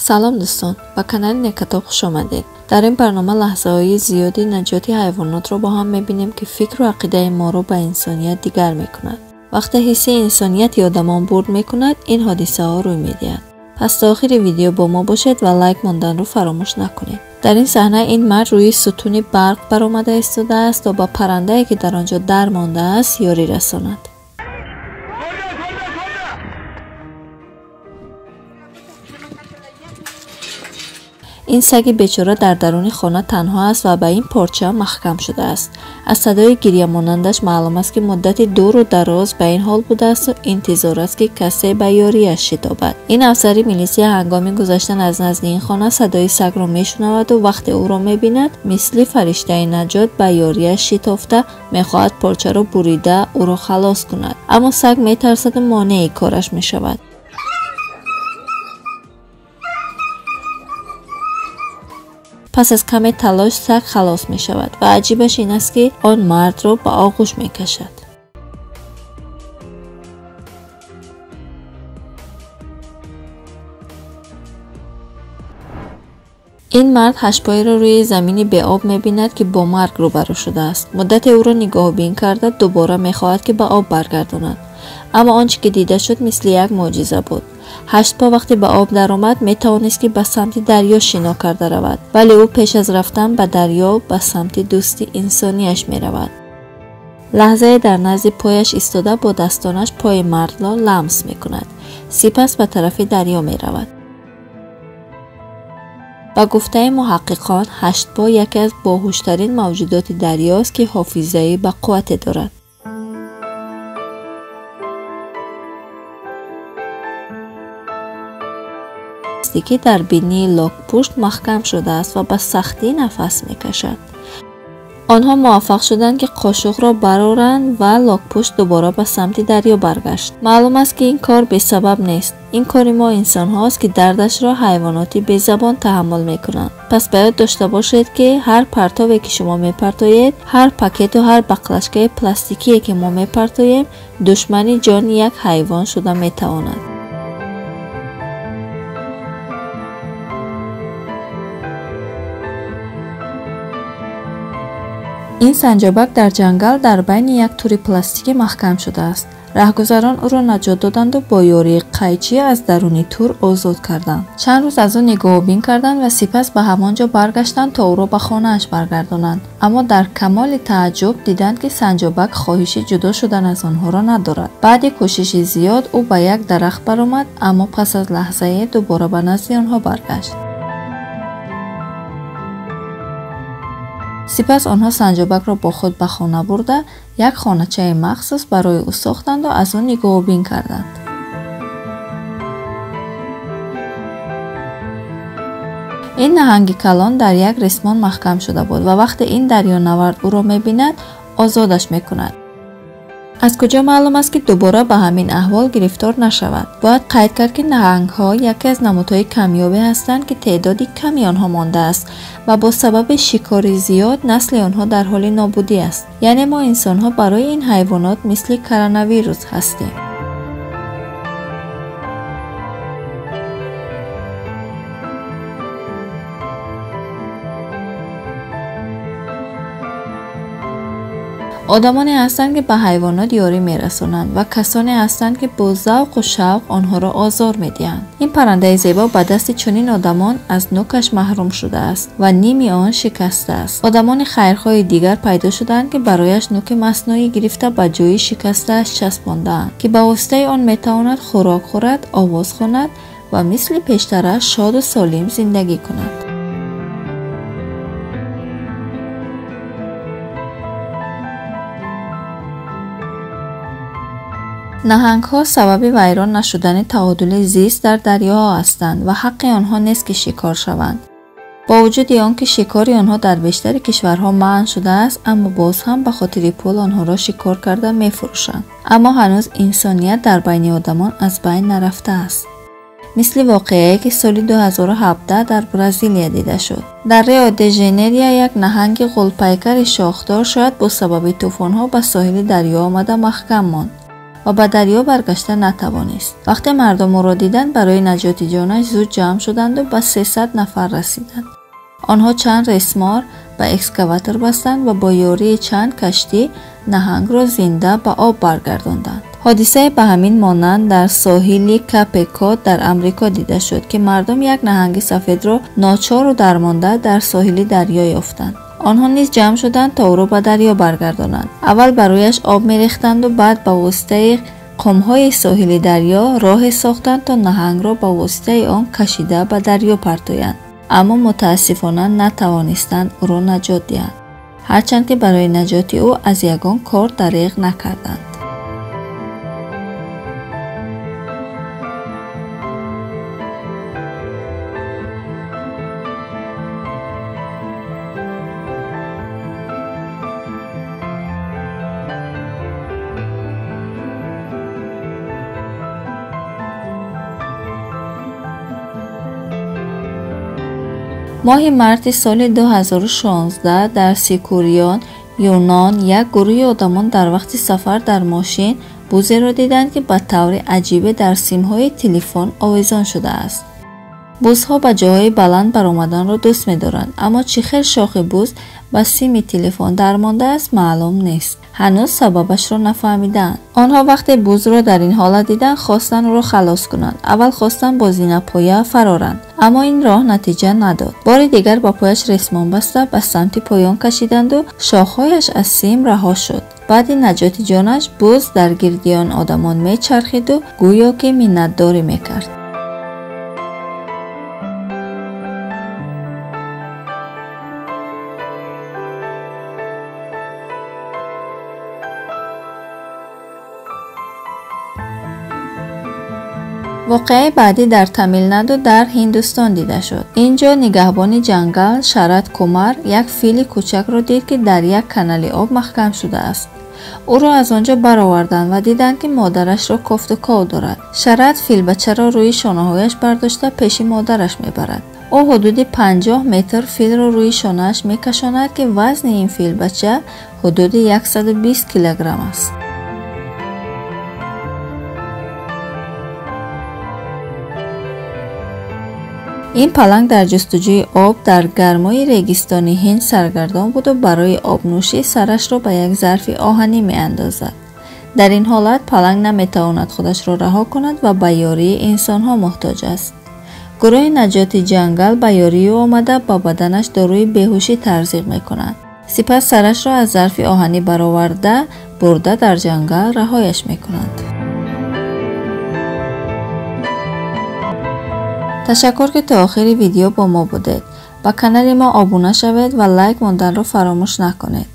Салом дӯстон, ба канали Некатоб хуш омадед. Дар ин барнома лаҳзаҳои зиёди наҷоти ҳайвонотро бо ҳам мебинем, ки фикру ақидаи моро ба инсоният дигар мекунад. Вақте ҳисси инсонияти одамон бурд мекунад, ин ҳодисаҳо рӯй медиҳад. Пас то охири видео бо мо бошед ва лайк монданро фаромӯш накунед. Дар ин саҳна ин мард рӯи сутуни барқ баромада истодааст то ба паррандае, ки дар он ҷо дар мондааст, ёрӣ расонад. Ин саги бечора дар даруни хона танҳо аст ва ба ин порча маҳкам шудааст. Аз садои гирьямонандаш маълум аст, ки муддати дуру дароз ба ин ҳол будааст интизор аст, ки касе ба ёрияш шитобад. Ин афсари милисия ҳангоми гузаштан аз назди ин хона садои сагро мешунаваду вақте ӯро мебинад, мисли фариштаи наҷот ба ёрияш шитофта мехоҳад порчаро бурида ӯро халос кунад. Аммо саг метарсаду монеи кораш мешавад. Пас аз каме талош саг халос мешавад ва аҷибаш ин аст, ки он мардро ба оғӯш мекашад. Ин мард ҳаштпоиро рӯи замини беоб мебинад, ки бо марг рӯбарӯ шудааст. Муддате ӯро нигоҳубин карда, дубора мехоҳад, ки ба об баргардонад. Аммо он чӣ ки дида шуд, мисли як мӯъҷиза буд. Ҳаштпо вақте ба об даромад, метавонист, ки ба самти дарё шино карда равад, вале ӯ пеш аз рафтан ба дарё ба самти дӯсти инсонияш меравад. Лаҳзае дар назди пояш истода бо дастонаш пои мардро ламс мекунад. Сипас ба тарафи дарё меравад. Ба гуфтаи муҳаққиқон, ҳаштпо яке аз боҳуштарин мавҷудоти дарёст, ки ҳофизаи бақуввате дорад. Ки дар бинии локпушт маҳкам шудааст ва ба сахтӣ нафас мекашад. Онҳо муваффақ шуданд, ки қошуқро бароранд ва локпушт дубора ба самти дарё баргашт. Маълум аст, ки ин кор бесабаб нест. Ин кори мо инсонҳост, ки дардашро ҳайвоноти безабон таҳаммул мекунанд. Пас ба ёд дошта бошед, ки ҳар партове, ки шумо мепартоед, ҳар пакету ҳар баклашкаи пластикие, ки мо мепартоем, душмани ҷони як ҳайвон шуда метавонад. Ин санҷобак дар ҷангал дар байни як тури пластикӣ маҳкам шудааст. Раҳгузарон ӯро наҷот доданду бо ёрии қайчӣ аз даруни тур озод карданд. Чанд рӯз аз ӯ нигоҳубин карданд ва сипас ба ҳамон ҷо баргаштанд, то ӯро ба хонааш баргардонанд. Аммо дар камоли тааҷҷуб диданд, ки санҷобак хоҳиши ҷудо шудан аз онҳоро надорад. Баъди кӯшиши зиёд ӯ ба як дарахт баромад, аммо пас аз лаҳзае дубора ба назди онҳо баргашт. Сипас онҳо санҷобакро бо худ ба хона бурда, як хоначаи махсус барои ӯ сохтанду аз ӯ нигоҳубин карданд. Ин наҳанги калон дар як ресмон маҳкам шуда буд ва вақте ин дарёнавард ӯро мебинад, озодаш мекунад. Аз куҷо маълум аст, ки дубора ба ҳамин аҳвол гирифтор нашавад? Бояд қайд кард, ки наҳангҳо яке аз намудҳои камёбе ҳастанд, ки теъдоди ками онҳо мондааст ва бо сабаби шикори зиёд насли онҳо дар ҳоли нобудӣ аст. Яъне мо инсонҳо барои ин ҳайвонот мисли коронавирус ҳастем. Одамоне ҳастанд, ки ба ҳайвонот ёрӣ мерасонанд ва касоне ҳастанд, ки бо завқу шавқ онҳоро озор медиҳанд. Ин паррандаи зебо ба дасти чунин одамон аз нукаш маҳрум шудааст ва ними он шикастааст. Одамони хайрхоҳи дигар пайдо шудаанд, ки барояш нуки маснуӣ гирифта ба ҷои шикастааш часпондаанд, ки ба воситаи он метавонад хӯрок хӯрад, овоз хонад ва мисли пештара шоду солим зиндагӣ кунад. Наҳангҳо сабаби вайрон нашудани таъодули зист дар дарёҳо ҳастанд ва ҳаққи онҳо нест, ки шикор шаванд. Бо вуҷуди он ки шикори онҳо дар бештари кишварҳо манъ шудааст, аммо боз ҳам ба хотири пул онҳоро шикор карда мефурӯшанд. Аммо ҳанӯз инсоният дар байни одамон аз байн нарафтааст. Мисли воқеае, ки соли 2017 дар Бразилия дида шуд. Дар Рио-де-Жанейро як наҳанги ғулпайкари шохдор шояд бо сабаби тӯфонҳо ба соҳили дарё омада маҳкам монд. ва ба дарё баргашта натавонист. Вақте мардум ӯро диданд, барои наҷоти ҷонаш зуд ҷамъ шуданду ба 300 нафар расиданд. Онҳо чанд ресмор ба экскаватор бастанд ва бо ёрии чанд каштӣ наҳангро зинда ба об баргардонданд. Ҳодисае ба ҳамин монанд дар соҳили Капе-Код дар Амрико дида шуд, ки мардум як наҳанги сафедро ночору дармонда дар соҳили дарё ёфтанд. Онҳо низ ҷамъ шуданд то ӯро ба дарё баргардонанд. Аввал ба рӯяш об мерехтанду баъд ба воситаи қумҳои соҳили дарё роҳе сохтанд то наҳангро ба воситаи он кашида ба дарё партоянд. Аммо мутаассифона натавонистанд ӯро наҷот диҳанд, ҳарчанд ки барои наҷоти ӯ аз ягон кор дареғ накарданд. Моҳи марти соли 2016 дар Сикурион, Юнон, як гурӯҳи одамон дар вақти сафар дар мошин бузеро диданд, ки ба таври аҷибе дар симҳои телефон овезон шудааст. Бузҳо ба ҷойҳои баланд баромаданро дӯст медоранд, аммо чӣ хел шохи буз ба сими телефон дармондааст маълум нест. Ҳанӯз сабабашро нафаҳмидаанд. Онҳо вақте бузро дар ин ҳолат диданд, хостанд ӯро халос кунанд. Аввал хостанд бо зинапоя фароранд, аммо ин роҳ натиҷа надод. Бори дигар ба пояш ресмон баста ба самти поён кашиданду шохҳояш аз сим раҳо шуд. Баъди наҷоти ҷонаш буз дар гирди он одамон мечархиду гӯё ки миннатдорӣ мекард. Воқеаи баъдӣ дар Тамилнаду дар Ҳиндустон дида шуд. Ин ҷо нигаҳбони ҷангал Шарат Кумар як фили кӯчакро дид, ки дар як канали об маҳкам шудааст. Ӯро аз он ҷо бароварданд ва диданд, ки модарашро кофту ков дорад. Шарат филбачаро рӯи шонаҳояш бардошта пеши модараш мебарад. Ӯ ҳудуди 50 метр филро рӯи шонааш мекашонад, ки вазни ин филбача ҳудуди 120 килограмм аст. Ин паланг дар ҷустуҷӯи об дар гармои регистони Ҳинд саргардон буду барои обнӯшӣ сарашро ба як зарфи оҳанӣ меандозад. Дар ин ҳолат паланг наметавонад худашро раҳо кунад ва ба ёрии инсонҳо муҳтоҷ аст. Гурӯҳи наҷоти ҷангал ба ёрии ӯ омада ба баданаш доруи беҳушӣ тарзиқ мекунад. Сипас сарашро аз зарфи оҳанӣ бароварда бурда дар ҷангал раҳояш мекунанд. Ташаккур, ки то охири видео бо мо будед. Ба канали мо обуна шавед ва лайк монданро фаромӯш накунед.